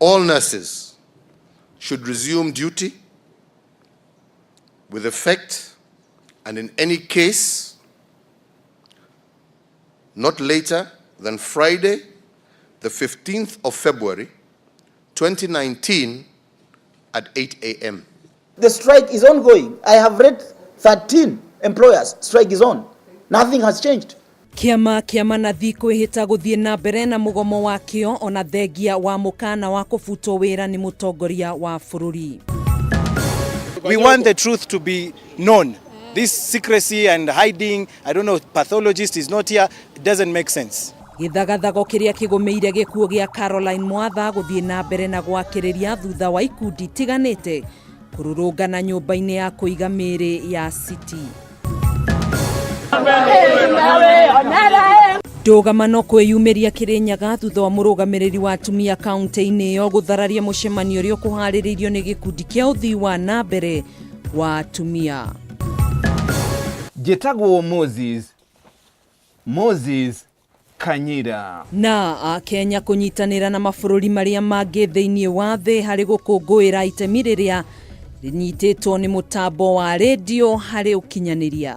All nurses should resume duty with effect and in any case not later than Friday, the 15th of February, 2019 at 8 a.m. The strike is ongoing. I have read 13 employers, strike is on. Nothing has changed. Kĩama kĩa manathi kwĩhĩta gũthiĩ na mbere na mũgomo wakĩo ona thengia wa mũkana wa kũbutwo wĩra nĩ mũtongoria wa bũrũri. We want the truth to be known. This secrecy and hiding, I don't know, pathologist is not here, it doesn't make sense. Gĩthagathago kĩrĩa kĩgũmĩire gĩkuũ gĩa Caroline Mwatha gũthiĩ na mbere na gwakĩrĩria thutha wa ikundi itiganĩte kũrũrũngana nyũmba-inĩ ya kũiga mĩĩrĩ ya City. Ndũgamano kwĩyumĩria Kĩrĩnyaga thutha wa mũrũgamĩrĩri wa atumia kaunti-inĩ ĩyo gũthararia mũcemanio ũrĩa ũkũharĩrĩirio nĩ gĩkundi kĩa ũthii wa na mbere wa atumia. Njĩtagwo Moses Moses Kanyira. Na Akenya kũnyitanĩra na mabũrũri marĩa mangĩ thĩinĩ wa thĩ harĩ gũkũngũĩra itemi rĩrĩa rĩnyitĩtwo nĩ mũtambo wa redio harĩ ũkinyanĩria.